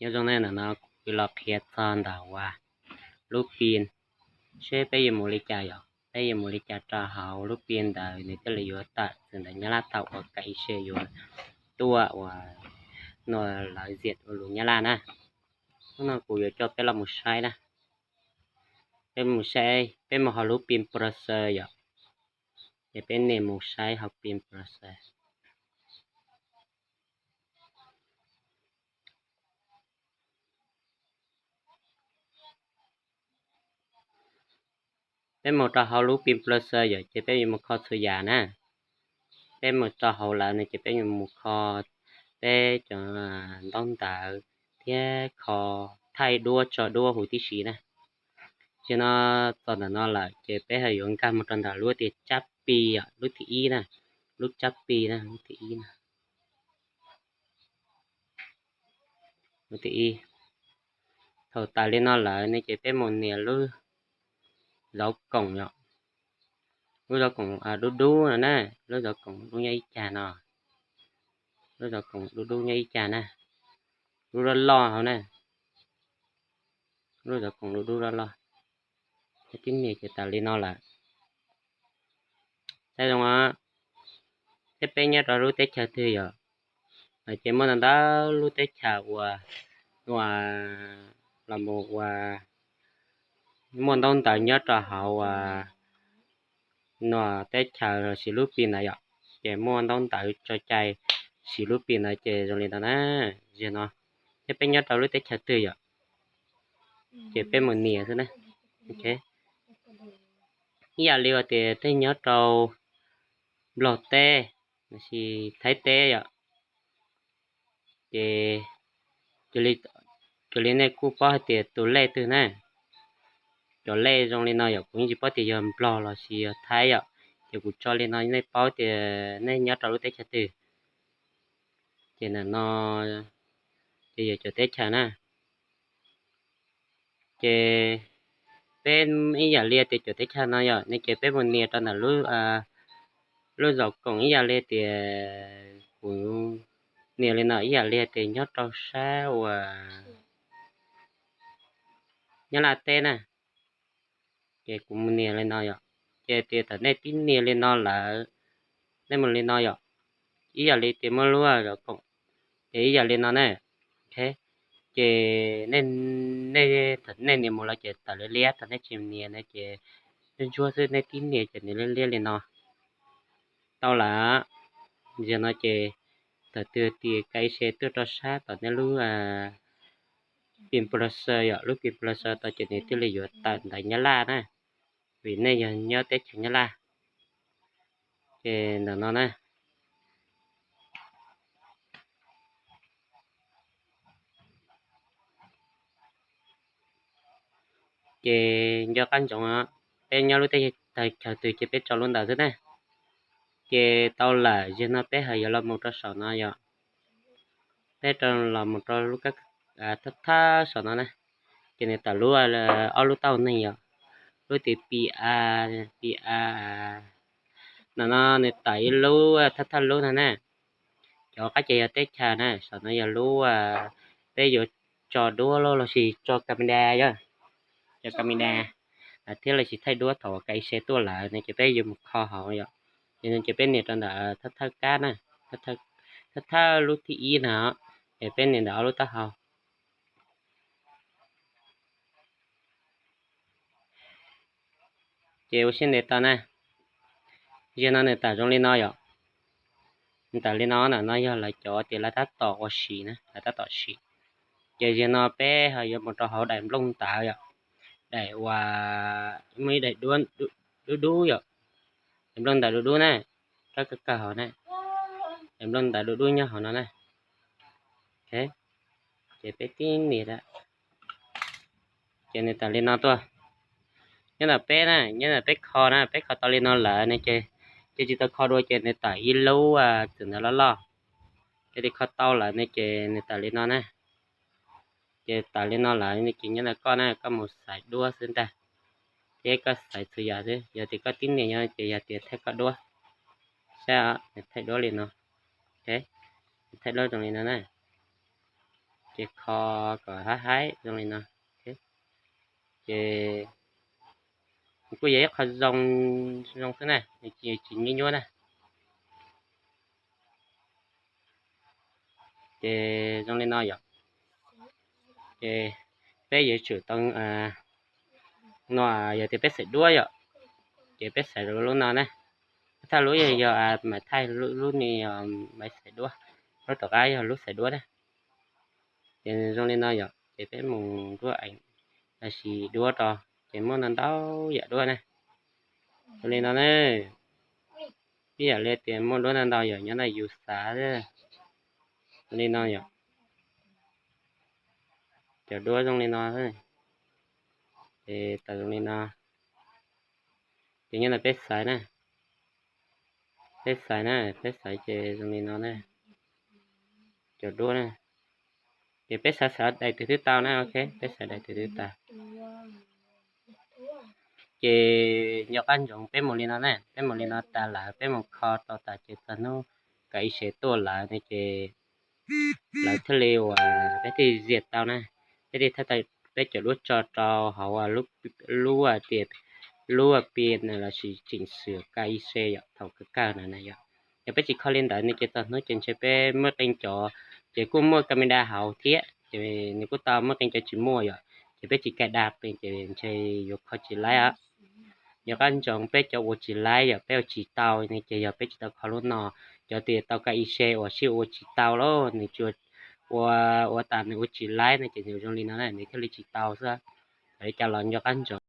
Nyob zoo na, ntawm no kuv los qhia txog ntawm uas lub pin, seb peb yuav mus li cas yom, peb yuav mus li cas rau hauv lub pin ntawd nws thiaj li yuav tawm txim ntawv Nyab Laj thaum uas Kaise yuav tuaj uas nua lawv ziam ua lus Nyab Laj na. Hnub no kuv yuav coj peb los mus saib na, peb mus saib, peb mus hauv lub pin browser yom, ces peb nias mus saib hauv pin browser. Peb mus rau hauv lub pin browser yom, ces peb yuav mus kho txhua yam na. Peb mus rau hauv lawm no ces peb yuav mus kho peb cov ntaub ntawv thiab kho thaij duab tso duab huv tib si na. Ces no txog ntawm no lawm ces peb ho yuav nkag mus rau ntawm lub tias tsab pi, lub thib ib na, lub tsab pi na, lub thib ib na. Lub thib ib. Thaum tawm li no lawm ne ces peb mus nias lub zov koom yom, lub zov koom dub dub no na, lub zov koom dub nyob ib cag no, lub zov koom dub dub nyob ib cag na, lub loj loj hauv na, lub zov koom dub dub loj loj. Tib nias ces tawm li no lawm. Saib zoo, thiab peb nyob rau lub teb chaws twg yom? Ces muaj ntau ntau lub teb chaws uas, uas los mus uas muaj ntaub ntawv nyob rau hauv uas nua teb chaws siv lub pin ntawd yom, ces muaj ntaub ntawv tso cai siv lub pin ntawd ces zoo li ntawd na. Ziag no, thiab peb nyob rau lub teb chaws twg yom, ces peb mus nias xwb na. Ib yam li tias tej nyob rau Nplog teb, lossis Thaib teb yom, ces cuag li nej kuj paub hais tias tus lej twg na. Cov lej zoo li no yom, kuv yeej tsis paub tias yog Nplog lossis yog Thaib yom, ces kuv tso li no nej paub tias nej nyob rau lub teb chaws twg. Ces ntawm no ces yog cov teb chaws na. Ces peb ib yam li tias cov teb chaws no yom, ne ces peb mus nias rau ntawm lub, lub zov koom ib yam li tias kuv nias li no ib yam li tias nyob rau sab uas Nyab Laj teb na. Ces kuv mus nias li no yom, ces tias thaum nej tib nias li no lawm, nej mus li no yom, ib yam li tias muaj lub zov koom, ces ib yam li no na. Ces nej, nej thaum nej nias mus lawm ces tawm liab liab, thaum nej tsis nias na ces ntsuab ntsuab xwb, nej tib nias ces nws liab liab li no. Tau lawm, yog no ces thaum twg tias Kaise tuaj rau sab tom nej lub pin browser yom, lub pin browser tau ces nws thiaj li yuav tawm ntawv Nyab Laj na, vim nej yog nyob teb chaws Nyab Laj. Ces ntawm no na, ces nco qab ntsoov, peb nyob lub teb chaws twg ces peb tso lub ntawd xwb na. Ces tau lawm, yog no peb ho yuav los mus rau saum no yom, peb los mus rau lub thawj thawj saum no na. Ces nws tawm lub, ob lub taub hau neeg yom, lub tias pi a, pi a, no no nws tawm ib lub thawj thawj lub no na. Cov qab ces yog teb chaws na, saum no yog lub peb yuav tso duab lossis tso camera yom, tso camera thiab lossis thaij duab thaum Kaise tuaj lawm no ces peb yuav mus kho hauv yom. Ces no ces peb nias rau ntawm thawj thawj kab na, thawj thawj lub thib ib na, es peb nias ntawm ob lub taub hau. Ces ua siab ntev tau na. Yog no nws tawm zoo li no yom, nws tawm li no na, no yog lawv cov tias lawv tab tom ua si na, lawv tab tom sim. Ces yog no peb ho yuav mus rau hauv daim nplooj ntawv yom, daim uas muaj ib daim dub dub yom, daim nplooj ntawv dub dub na, kab kawg kawg hauv na, daim nplooj ntawv dub dub nyob hauv no na. Ces peb tib nias, ces nws tawm li no tuaj. Nyob ntawm peb na, nyob ntawm peb kho na, peb kho tau li no lawm ne ces, ces tsis tau kho dua ces nws tawm ib lub txwm ntawv loj loj. Ces tsis kho tau lawm ne ces nws tawm li no na. Ces tawm li no lawm ne ces nyob ntawm koj na, koj mus xaiv duab xwb ntag, thiab koj xaiv txhua yam xwb. Yog tias koj tib nias nyob ces yog tias thaij koj duab, saib, nws thaij duab li no, thaij duab zoo li no na. Ces kho kom haib haib zoo li no. Ces kuj yog ib qho zoo zoo xwb na, tsis nyuaj nyuaj na. Ces zoo li no yom. Ces peb yuav tsum tau, no yog tias peb xaim duab yom, ces peb xaim lub no na. Thaj lub yog, yog mas thaij lub ni yog maiv xaim duab, lub tom qab yog lub xaim duab na. Ces zoo li no yom, ces peb mus duab eev, los sis duab rau, ces muaj ntau ntau yam duab na. Zoo li no na, ib yam li tias muaj duab ntau ntau yom, nyob ntawm yus xav. Zoo li no yom, cov duab zoo li no, ces tawm zoo li no. Ces nyob ntawm peb xaiv na, peb xaiv na, peb xaiv ces zoo li no na, cov duab na. Ces peb xaiv xaiv daim twg twb tau na, ok, peb xaiv daim twg twb tau. Ces nco qab ntsoov peb mus li no na, peb mus li no tas lawm peb mus kho tau tas ces txog hnub kav ib se tuaj lawm no ces lawv thiaj li uas peb thiaj zias tau na, peb thiaj tau peb cov duab tso rau hauv lub tias lub pi no los sis chỉnh sửa kav ib se yom, thaum kawg kawg na yom. Yog peb tsis kho li ntawd no ces txog hnub ces ntshe peb muaj qee cov, ces kuj muaj camera hauv thiab ces nws kuj tau, muaj qee cov tsis muaj yom, ces peb tsis kav dag ces ntshe yuav kho tsis laib. Nco qab ntsoov peb cov ua tsis laib yom, peb ua tsis tau no ces yog peb tsis tau kho lub no. Cov tias tau kav ib se uas sib ua tsis tau los nws tsuas ua, ua tas nws ua tsis laib no ces nws zoo li no na, nws thiaj li tsis tau xwb. Txawm li cas los nco qab ntsoov.